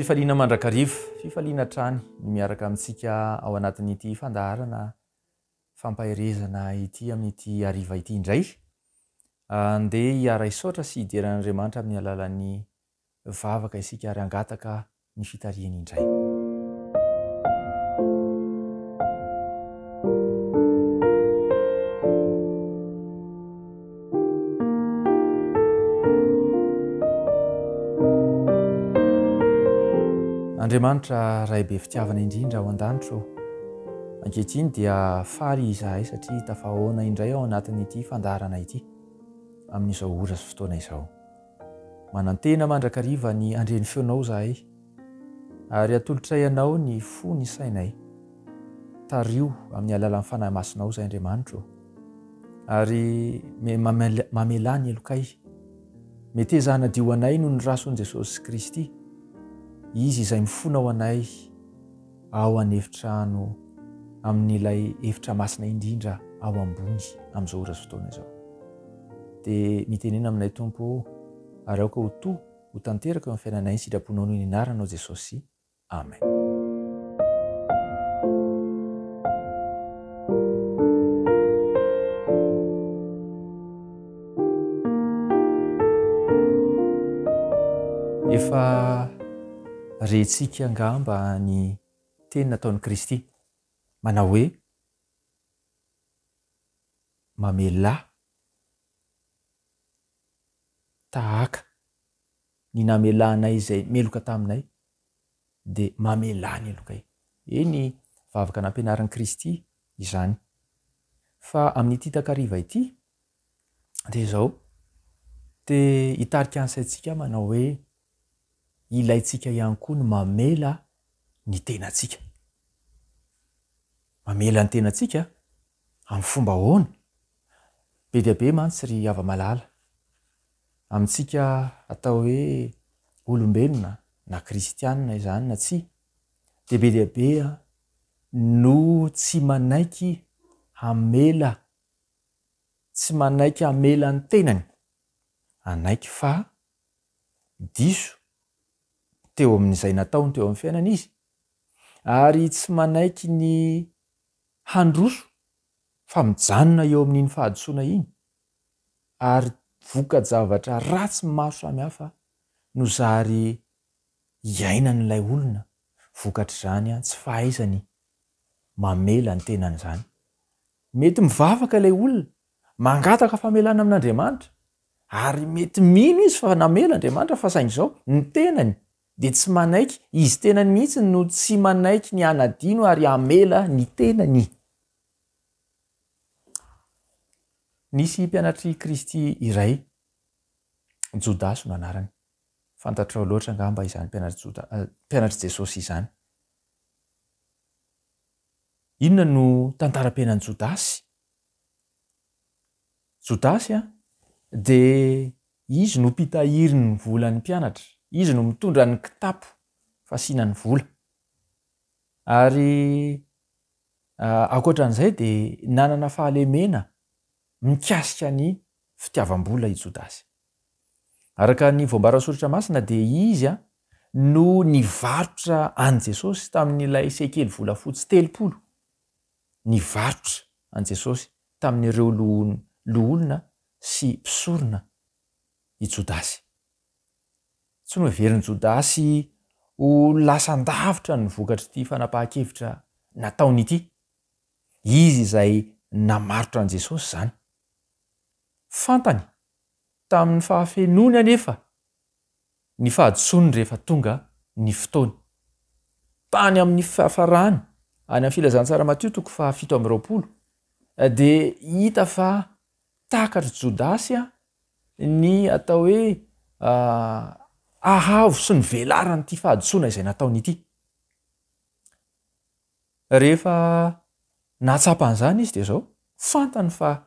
Fifaliana mandrakariva, fifaliana hatrany ny miaraka amintsika ao anatin'ity fandaharana fampaherezana ity amin'ity hariva ity indray. Andeha hiara-hisaotra sy hidera an'Andriamanitra amin'ny alalan'ny vavaka isika ary hangataka ny fitarihany indray. Andriamanitra Ray be fitiavana indrindra ao an-danitra ô, ankehitriny dia faly izahay satria tafahaona indray ao anatin'ity fandaharana ity amin'izao ora sy fotoana izao. Manantena mandrakariva ny handre ny feonao izahay, ary atolotray Anao ny fo ny sainay. Tariho amin'ny alalan'ny Fanahy Masinao izahay Andriamanitra ô, ary mamelà ny helokay. Meteza hanadio anay noho ny rason' Jesosy Kristy, Izy izay mifona ho anay ao an'efitrano amin'ilay efitra masina indrindra ao ambony amin'izao ora sy fotoana izao. Dia mitenena aminay Tompo ô, ary aoka ho to ho tanteraka eo amin'ny fiainanay ny sitraponao noho ny anaranao Jesosy. Amen. Efa rentsika angamba ny teny nataon'i Kristy manao hoe, Mamelà tahaka ny namelanay izay meloka taminay, dia mamelà ny helokay. Eny, vavaka nampianarin'i Kristy izany. Fa amin'ity takariva ity, dia izao, te hitarika ny saintsika aho manao hoe, ilaintsika ihany koa ny mamela ny tenantsika. Mamela ny tenantsika amin'ny fomba ahoana? Be dia be mantsy ry hava-malala, amintsika atao hoe olombelona na kristianina izany na tsia, dia be dia be no tsy manaiky hamela, tsy manaiky hamela ny tenany, hanaiky fa diso teo amin'izay nataony teo amin'ny fiainany izy, ary tsy manaiky ny handroso fa mijanona eo amin'iny fahadisoana iny, ary voka-javatra ratsy maro samihafa no zary iainan'ilay olona vokatr'izany tsy fahaizany mamela ny tenany izany. Mety mivavaka ilay olona, mangataka famelana amin'Andriamanitra, ary mety mino izy fa namela Andriamanitra fa saingy izao, ny tenany dia tsy manaiky, izy tenany mihitsy no tsy manaiky ny hanadino ary hamela ny tenany. Nisy mpianatr'i Kristy iray, Jodasy no anarany. Fantatrao loatra angamba izany mpianatr'i Joda, mpianatr'i Jesosy izany. Inona no tantaram-piainan'i Jodasy? Jodasy dia izy no mpitahiry ny volan'ny mpianatra, izy no mitondra ny kitapo fasiana ny vola. Ary ankoatra an'izay dia nanana fahalemena mikasika ny fitiavam-bola i Jodasy. Araka ny voambaran'ny Soratra Masina dia izy no nivarotra an'i Jesosy tamin'ilay sekely volafotsy 30. Nivarotra an'i Jesosy tamin'ireo loholona sy mpisorona i Jodasy. Tsy noheverin'i Jodasy ho lasan-davitra ny vokatr'ity fanapahan-kevitra nataony ity. Izy izay namarotra an'i Jesosy izany. Fantany tamin'ny fahafenoany anefa ny fahadisoany rehefa tonga ny fotoany. Tany amin'ny fiafarany, any amin'ny Filazantsara Matio toko faha 27, dia hita fa takatr'i Jodasy ny atao hoe hahavo sy ny velaran'ity fahadisoana izay nataony ity. Rehefa nahatsapa an'izany izy dia izao, fantany fa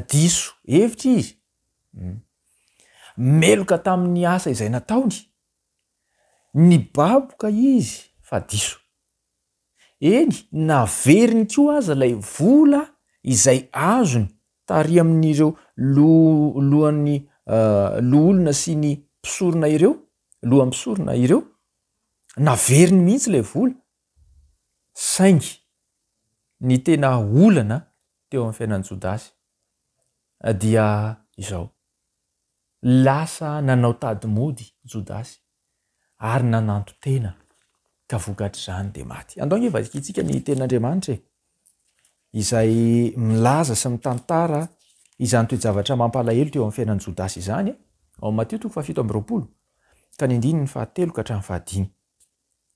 diso hevitra izy. Meloka tamin'ny asa izay nataony. Nibaboka izy fa diso. Eny, naveriny koa aza ilay vola izay azony tary amin'ireo lohan'ny loholona sy ny mpisorona ireo, lohan'ny mpisorona ireo. Naveriny mihitsy ilay vola, saingy ny tena olana teo amin'ny fiainan'i Jodasy dia izao, lasa nanao tady mody Jodasy ary nananton-tena ka vokatr'izany dia maty. Andao ange vakintsika ny tenin'Andriamanitra e! Izay milaza sy mitantara izany toe-javatra mampalahelo teo amin'ny fiainan'i Jodasy izany, ao amin'ny Matio toko fahafito amby 20 ka ny andininy fahatelo ka hatramin'ny fahadimy.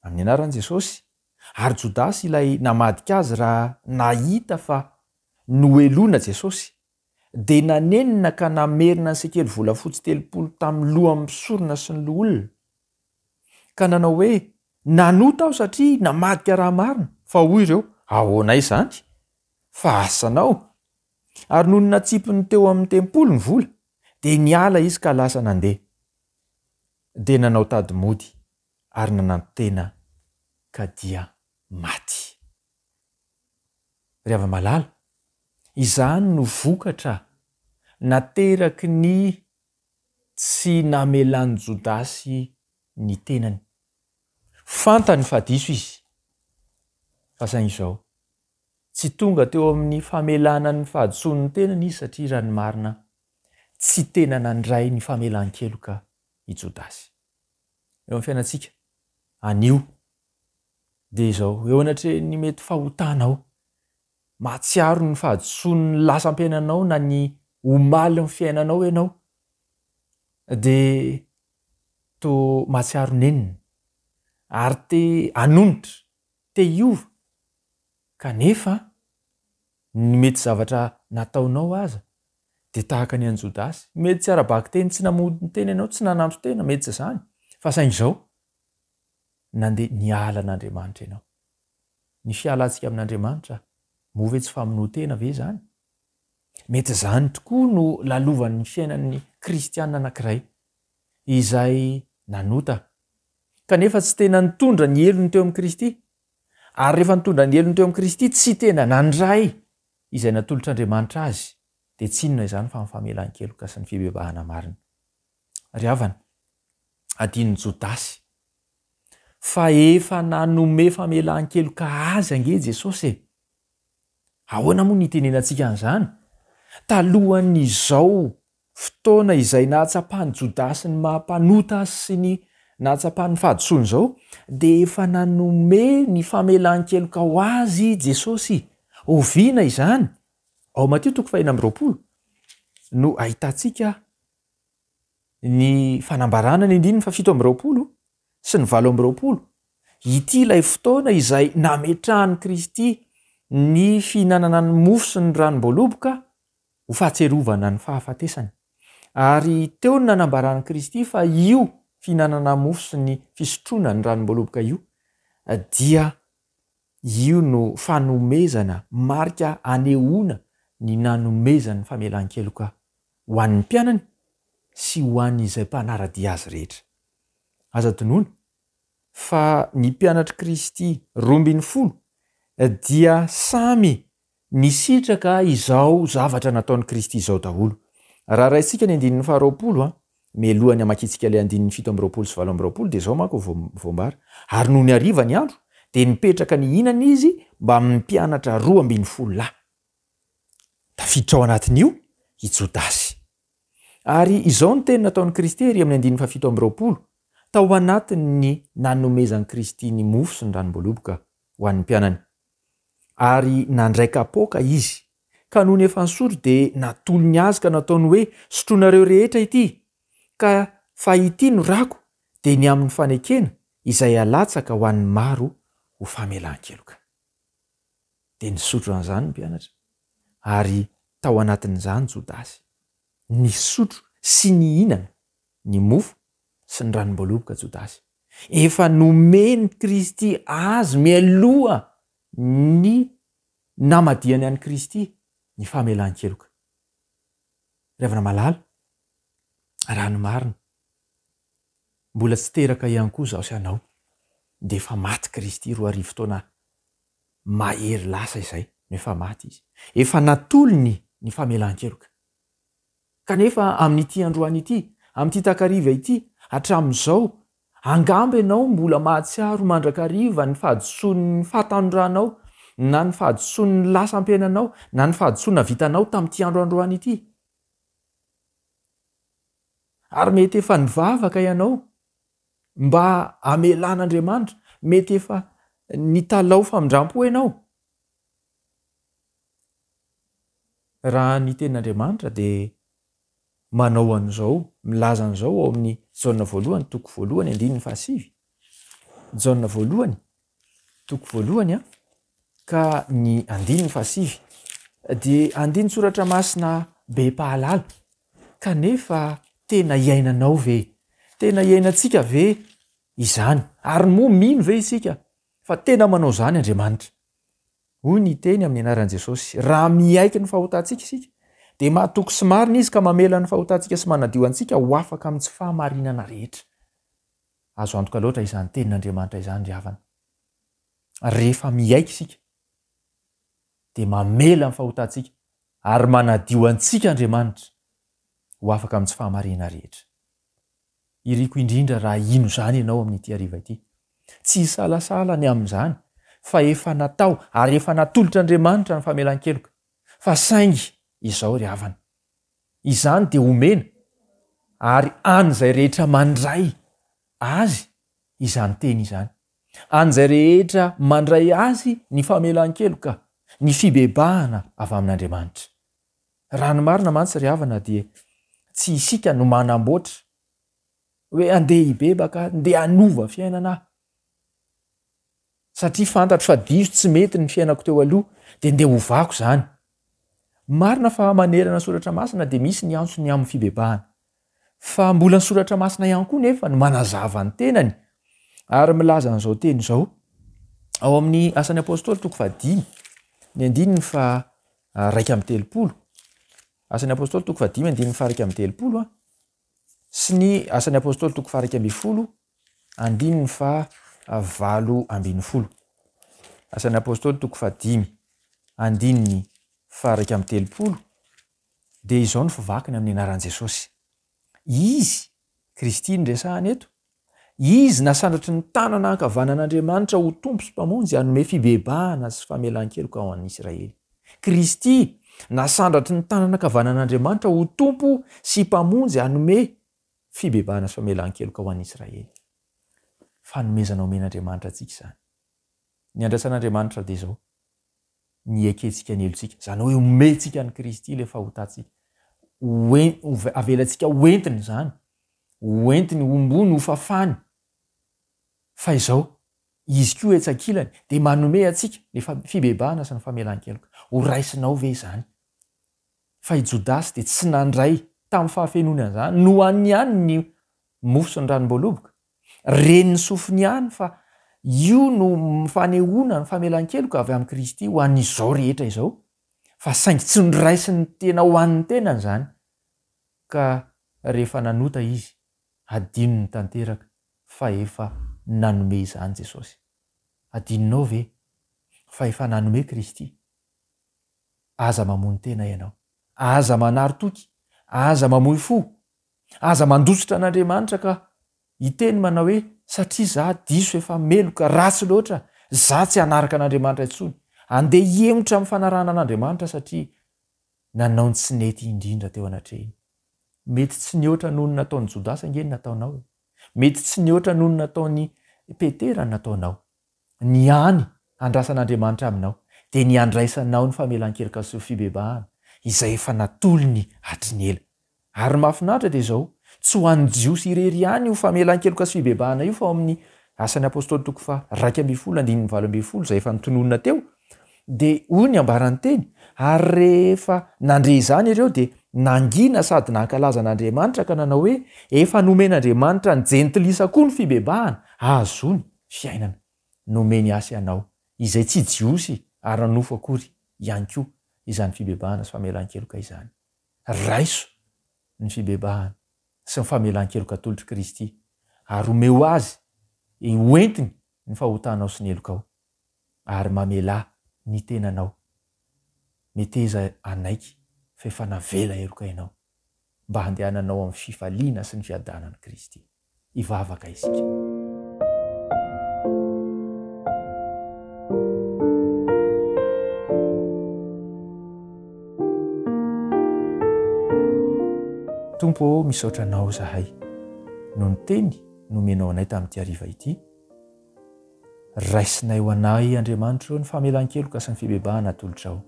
Amin'ny anaran'i Jesosy, ary Jodasy ilay namadika azy raha nahita fa noheloina Jesosy, dia nanenina ka namerina ny sekely volafotsy 30 tamin'ny lohan'ny mpisorona sy ny loholona, ka nanao hoe, Nanota aho satria namadika raha marina. Fa hoy ireo, Ahoana izany? Fa asanao. Ary nony natsipiny teo amin'ny tempoly ny vola, dia niala izy ka lasa nandeha. Dia nanao tady mody ary nananton-tena ka dia maty. Ry hava-malala, izany no vokatra nateraky ny tsy namelan'i Jodasy ny tenany. Fantany fa diso izy, fa saingy izao, tsy tonga teo amin'ny famelana ny fahadisoan'ny tenany izy satria raha ny marina, tsy tena nandray ny famelan-keloka i Jodasy. Eo amin'ny fiainantsika, anio, dia izao, eo anatrehan'ny mety fahotanao, mahatsiaro ny fahadisoan'ny lasam-piainanao na ny omalin'ny fiainanao ianao, dia toa mahatsiaro nenina ary te hanonitra, te hiova, kanefa ny mety zavatra nataonao aza dia tahaka ny an'i Jodasy, mety tsy ara-bakiteny tsy namono tena ianao, tsy nananton-tena, mety tsy izany, fa saingy izao, nandeha niala an'Andriamanitra ianao. Ny fialantsika amin'Andriamanitra, moa ve tsy famonoan-tena ve izany? Mety izany tokoa no lalovan'ny fiainan'ny kristiana anankiray izay nanota, kanefa tsy tena nitondra ny helony teo amin'i Kristy, ary rehefa nitondra ny helony teo amin'i Kristy, tsy tena nandray izay natolotr'Andriamanitra azy, dia tsy inona izany fa ny famelan-keloka sy ny fibebahana marina. Ry havana, adinon'i Jodasy fa efa nanome famelan-keloka azy ange Jesosy e! Ahoana moa no itenenantsika an'izany? Talohan'izao fotoana izay nahatsapan'i Jodasy ny maha mpanota azy sy ny nahatsapany ny fahadisoany izao, dia efa nanome ny famelan-keloka ho azy Jesosy. Oviana izany? Ao Matio toko fahenina amby 20 no ahitantsika ny fanambarana ny andininy faha 27 sy ny 28. Ity ilay fotoana izay nametrahan'i Kristy ny fihinanana ny mofo sy ny ranom-boaloboka ho fahatsiarovana ny fahafatesany. Ary teo no nanambaran'i Kristy fa io fihinanana mofo sy ny fisotroana ny ranom-boaloboka io dia io no fanomezana marika anehoana ny nanomezany famelan-keloka ho an'ny mpianany sy ho an'izay mpanara-dia azy rehetra. Aza adinoina fa ny mpianatr'i Kristy 12 dia samy nisitraka izao zavatra nataon'i Kristy izao daholo. Raha raisintsika ny andininy faha 20, mialohan'ny hamakiantsika ilay andininy 27 sy 28, dia izao manko voambara, Ary nony hariva ny andro, dia nipetraka nihinana izy mbamin'ny mpianatra 12 lahy. Tafiditra ao anatin'io i Jodasy. Ary izao no teny nataon'i Kristy ery amin'ny andininy faha 27, tao anatin'ny nanomezan'i Kristy ny mofo sy ny ranom-boaloboka ho an'ny mpianany. Ary nandray kapoaka izy, ka nony efa nisotro dia natolony azy ka nataony hoe, Sotroinareo rehetra ity, ka fa ity no rako, dia ny amin'ny fanekena, izay alatsaka ho an'ny maro ho famelan-keloka. Dia nisotro an'izany ny mpianatra, ary tao anatin'izany Jodasy. Nisotro sy nihinana ny mofo sy ny ranom-boaloboka Jodasy. Efa nomen'i Kristy azy mialoha ny namadihany an'i Kristy ny famelan-keloka. Ry havana malala, raha ny marina, mbola tsy teraka ihany koa izaho sy ianao, dia efa maty Kristy 2000 taona mahery lasa izay no efa maty Izy. Efa natolony ny famelan-keloka. Kanefa amin'ity androany ity, amin'ity takariva ity, hatramin'izao, Angamba ianao mbola mahatsiaro mandrakariva ny fahadisoan'ny fahatanoranao, na ny fahadisoan'ny lasa am-piainanao, na ny fahadisoana vitanao tamin'ity andro androany ity. Ary mety efa nivavaka ianao mba hamelan'Andriamanitra, mety efa nitalaho famindrampo ianao. Raha ny tenin'Andriamanitra dia manao an'izao, milaza an'izao ao amin'ny Jaona voalohany toko voalohany andininy fahasivy. Jaona voalohany toko voalohany a, ka ny andininy fahasivy dia andinin-tsoratra masina be mpahalala kanefa tena iainanao ve? Tena iainantsika ve izany? Ary moa mino ve isika fa tena manao izany Andriamanitra? Hoy ny teny amin'ny anaran'i Jesosy, Raha miaiky ny fahotantsika isika, dia mahatoky sy marina Izy ka mamela ny fahotantsika sy manadio antsika ho afaka amin'ny tsy fahamarinana rehetra. Azo antoka loatra izany tenin'Andriamanitra izany ry havana. Rehefa miaiky isika, dia mamela ny fahotantsika ary manadio antsika Andriamanitra ho afaka amin'ny tsy fahamarinana rehetra. Iriko indrindra raha hino izany ianao amin'ity hariva ity. Tsy hisalasala ny amin'izany fa efa natao ary efa natolotr'Andriamanitra ny famelan-keloka. Fa saingy izao ry havana, izany dia omena ary an'izay rehetra mandray azy izany teny izany. An'izay rehetra mandray azy ny famelan-keloka, ny fibebahana avy amin'Andriamanitra. Raha ny marina mantsy ry havana dia tsy isika no manamboatra hoe andeha hibebaka, ndeha hanova fiainana aho. Satria fantatro fa diso tsy mety ny fiainako teo aloha dia ndeha hovako izany. Marina fa manerana ny soratra masina dia misy ny antso ny amin'ny fibebahana. Fa mbola ny soratra masina ihany koa nefa no manazava ny tenany ary milaza an'izao teny izao ao amin'ny Asan'ny Apostoly toko fahadimy ny andininy faha 31. Asan'ny Apostoly toko fahadimy andininy faha 31 sy ny Asan'ny Apostoly toko faha 11 andininy faha 18. Asan'ny Apostoly toko fahadimy andininy faha 31 dia izao no fivakiny amin'ny anaran'i Jesosy. Izy, Kristy no resahana eto, Izy nasandratry ny tanana ankavanan'Andriamanitra ho Tompo sy Mpamonjy hanome fibebahana sy famelan-keloka ho an'ny Isiraely. Kristy nasandratry ny tanana ankavanan'Andriamanitra ho Tompo sy Mpamonjy hanome fibebahana sy famelan-keloka ho an'ny Isiraely. Fanomezana omen'Andriamanitra antsika izany. Ny andraisan'Andriamanitra dia izao, ny ekentsika ny helotsika, izany hoe omentsika an'i Kristy ilay fahotantsika, avelantsika ho entiny izany, ho entiny, hombony, hofafany, fa izao, Izy koa etsy ankilany dia manome antsika ny fibebahana sy ny famelan-keloka. Ho raisinao ve izany? Fa i Jodasy dia tsy nandray tamin'ny fahafenoany an'izany, nohaniny ihany ny mofo sy ny ranom-boaloboka, Ren'ny sofiny ihany fa io no fanehoana ny famelan-keloka avy amin'i Kristy ho an'izao rehetra izao, fa saingy tsy noraisin'ny tena ho an'ny tenany izany, ka rehefa nanota izy, hadinony tanteraka fa efa nanome izany Jesosy. Hadinonao ve fa efa nanome Kristy? Aza mamono tena ianao. Aza manary toky. Aza mamoy fo. Aza mandositra an'Andriamanitra ka hiteny manao hoe satria za diso efa meloka, ratsy loatra, za tsy hanaraka an'Andriamanitra intsony. Andeha hihemotra amin'ny fanarahana an'Andriamanitra satria nanao ny tsy nety indrindra teo anatrehiny. Mety tsy nihoatra noho ny nataon'i Jodasy ange ny nataonao e. Mety tsy nihoatra noho ny nataon'i Petera ny nataonao. Ny hany andrasan'Andriamanitra aminao dia ny handraisanao ny famelan-keloka sy fibebahana izay efa natolony hatry ny ela. Ary ny mahafinaritra dia izao, tsy ho an'ny Jiosy irery ihany io famelan-keloka sy fibebahana io fa ao amin'ny Asan'ny Apostoly toko faha 11 andininy 18 izay efa notononina teo dia hoy ny ambaran'ny teny, Ary rehefa nandre izany ireo dia nangina sady nankalaza an'Andriamanitra ka nanao hoe, Efa nomen'Andriamanitra ny Jentilisa koa ny fibebahana hahazoany fiainana. Nomeny ahy sy anao, izay tsy Jiosy ara-nofo akory, ihany koa izany fibebahana sy famelan-keloka izany. Raiso ny fibebahana sy ny famelan-keloka atolotr'i Kristy, ary omeo Azy hoentiny ny fahotanao sy ny helokao, ary mamelà ny tenanao. Meteza hanaiky fa efa navela heloka ianao, mba handehananao amin'ny fifaliana sy ny fiadanan'i Kristy. Hivavaka isika. Tompo ô, misaotra Anao izahay noho ny teny nomenao anay tamin'ity hariva ity. Raisinay ho anay, Andriamanitra ô, ny famelan-keloka sy ny fibebahana atolotrao.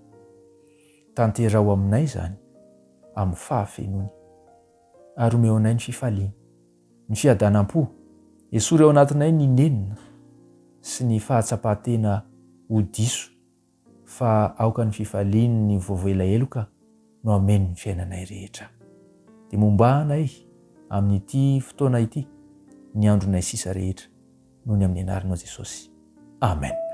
Tanteraho aminay izany amin'ny fahafenoany, ary omeo anay ny fifaliana, ny fiadanam-po, esory ao anatinay ny nenina sy ny fahatsapan-tena ho diso fa aoka ny fifalian'ny voavela heloka no hameno ny fiainanay rehetra. Dia mombà anay amin'ity fotoana ity ny andronay sisa rehetra noho ny amin'ny anaranao Jesosy. Amen.